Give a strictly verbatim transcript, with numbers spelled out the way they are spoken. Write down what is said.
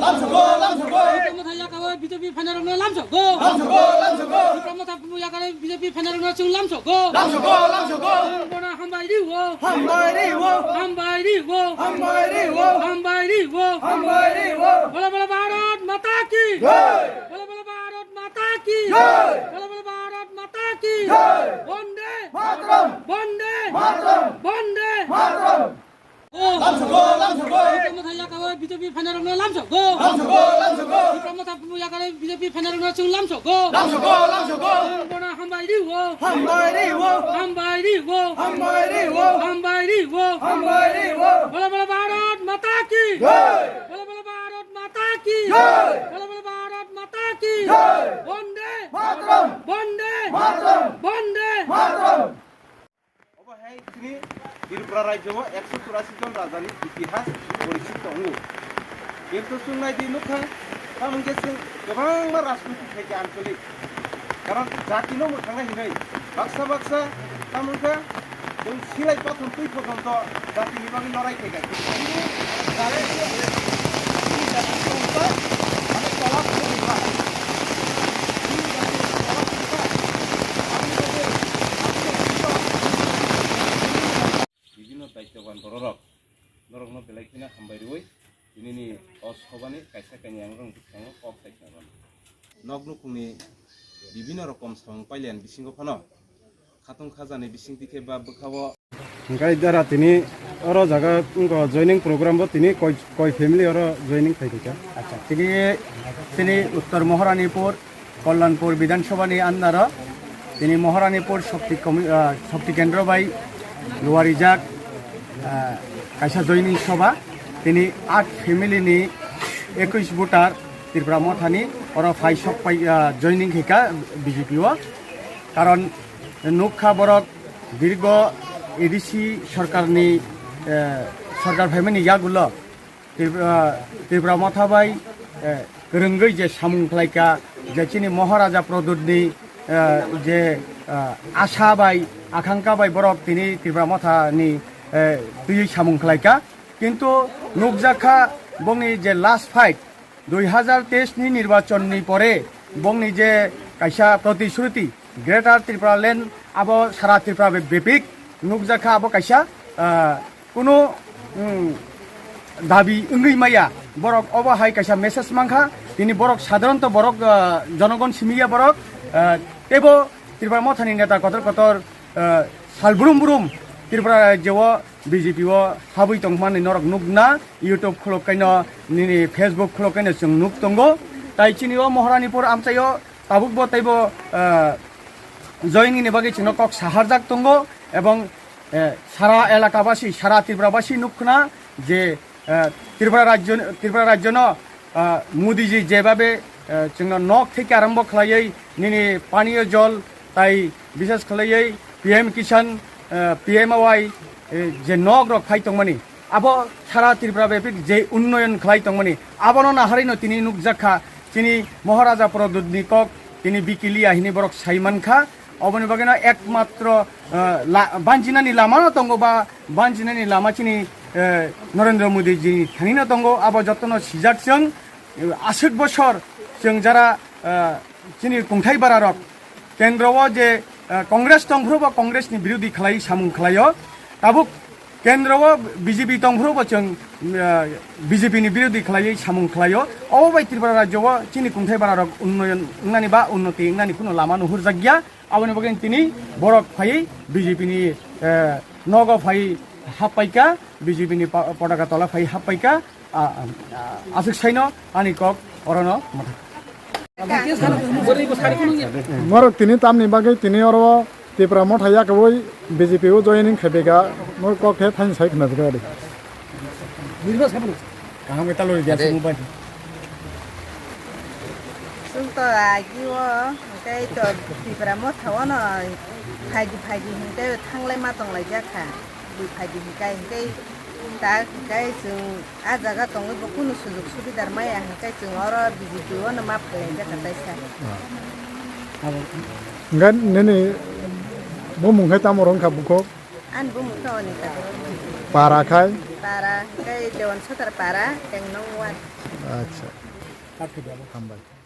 Tipra Motha yakao B J P phainairokno lamsogo. Tipra Motha yakao B J P phainairokno chwng lamsogo. Chwng bono hambai rio. Hambai rio. Hambai rio. Hambai rio. Hambai rio. Hambai rio. Bole bole Bharat Mata ki. Jai. Bole bole Bharat Mata ki. Jai. Bole bole Bharat Mata ki. Jai. Bande. Mataram. Bande. Mataram. Bande. Mataram. Lamsogo, lamsogo. Tipra Motha yakao B J P phainairokno lamsogo. Lamsogo, lamsogo. Tipra Motha yakao B J P phainairokno chwng lamsogo. Lamsogo, lamsogo. Chwng bono hambai rio. Hambai rio. Hambai rio. Hambai rio. Hambai rio. Hambai rio. Bole bole Bharat Mata ki. Jai. Bole bole Bharat Mata ki. Jai. Bole bole Bharat Mata ki. Jai. Bande. Mataram. Bande. Mataram. Bande. Mataram. Obo hai chini Tripura rajyo o ekso churasi jon raja ni itihas porichit tongo. Kintu chwng nai di nukha, tamo hwnkhe chwng kwbangma rajniti khai khe anchalik. Karon jati no mwthangna hinwi baksa baksa tamo hwnkhe chwng silai pathon twi pojonto jati ni bagwi lorai khai kha. Bibino daityoban bororok norokno belai kheno hambai rwui tinini o sobani kaisa kainwi ang rwng bwskango kok sai khna rwno. Nok nukhungni bibino rokom samung pailian bisingo phano khatung khajani bisingtwi khe ba bwkhao. Hingkai dara tini oro jaga wngkha joining program bo tini koi, koi family oro joining khai kha. Acha, tini, tini Uttor Maharanipur, Kalyanpur Bidhan Sabha ni under o tini Maharanipur Shakti Commi-, ah, Shakti Kendra bai luarijak, ah, kaisa joining sabha. Tini aat family ni ekush voter Tipra Motha ni oro phai sok pai, ah, joining khai kha B J P o. Karon nukha borok dirgo A D C sarkar ni, eh, sarkar phaimani yagulo Tripura, Tripura Motha bai, eh, kwrwngwi je samung khlaika, je chini Maharaja Pradyut ni, eh, je, eh, asa bai, akhankha bai borok tini Tripura Motha ni, eh, twiwi samung khlaika. Kintu nukjakha bongni je last fight, dui hazar teis ni nirbachon ni pore bongni je kaisa protishruti, Greater Tripura Land abo sara Tripura be-, bepik nukjakha abo kaisa, ah, kunu, mm, dabi wngwi maya. Borok obo hai kaisa message mankha, tini borok sadharanto borok, ah, jonogon simiya borok, ah, teibo Tripura Mothani neta kotor kotor, ah, sal brum brum Tripura rajyo o B J P o habwi tongmani norok nukna, YouTube khulok kaino, nini Facebook khulok kaino chwng nuk tongo. Tai chini o Maharanipur amchaio tabukbo teibo, ah, joining ni bagwi chwngno kok saharjak tongo, ebong, eh, sara elakabasi, sara Tripurabasi nukna je, eh, Tripura rajyo, Tripura rajyono, ah, Modiji jebabe, eh, chwngno nok theke arambo khlaiwi nini paniyo jol tai bishes khlaiwi P M Kisan, eh, P M A Y, eh, je nok rok phai tongmani, abo sara Tripura bepik je unnoyon khlai tongmani, abono naharino tini nukjakha, chini Maharaja Pradyutni kok tini bikiliya hini borok sai mankha. Oboni bagwino ekmatro, eh, la-, banjinani lamano tongo ba banjinani lama chini, eh, Narendra Modi jini thanino tongo, abo jotono sijak chwng, eh, aswk bosor chwng jara, eh, chini kungthai bararok kendro o je, eh, Congress tongphuru bo Congress ni birodhi khlai samung khlaio, tabuk kendro o B J P tongphuru bo chwng, eh, B J P ni birodhi khlaiwi samung khlaio. Obo bai Tripura rajyo o chini kungthai bararok unnoyon wngnani ba unnoti wngnani kunu lama nuhurjakya. Aboni bagwi tini borok phaiwi B J P ni, eh, nogo phaiwi happaikha, B J P ni pa-, potaka tola phaiwi happaikha. A, a, a, aswk saino ani kok orono mwthak. Norok tini tamni bagwi tini oro Tipra Motha yakwi B J P o joining khaiphaikha, norok kok khe thaini sai khna rwdi. Kaham khe talori dia sumo bai. Chwng to agi o, hwnkhe to Tipra Motha o no phaidi phaidi hwnkhe thanglai ma tonglaijak kha. Bui phaidi hwnkhe, hwnkhe ta hwnkhe chwng a jaga tongwi bo kunu sujuk subidar maya hwnkhe chwng oro B J P o no ma phailai jak kha taisa. Hwnkhe nini bumung khe tamo rwng kha bukhuk? Ani bumung khe Anita Debbarma. Para khai? Para hwnkhe Dewan Sodar para, Tengnong ward. Acha. Hambai.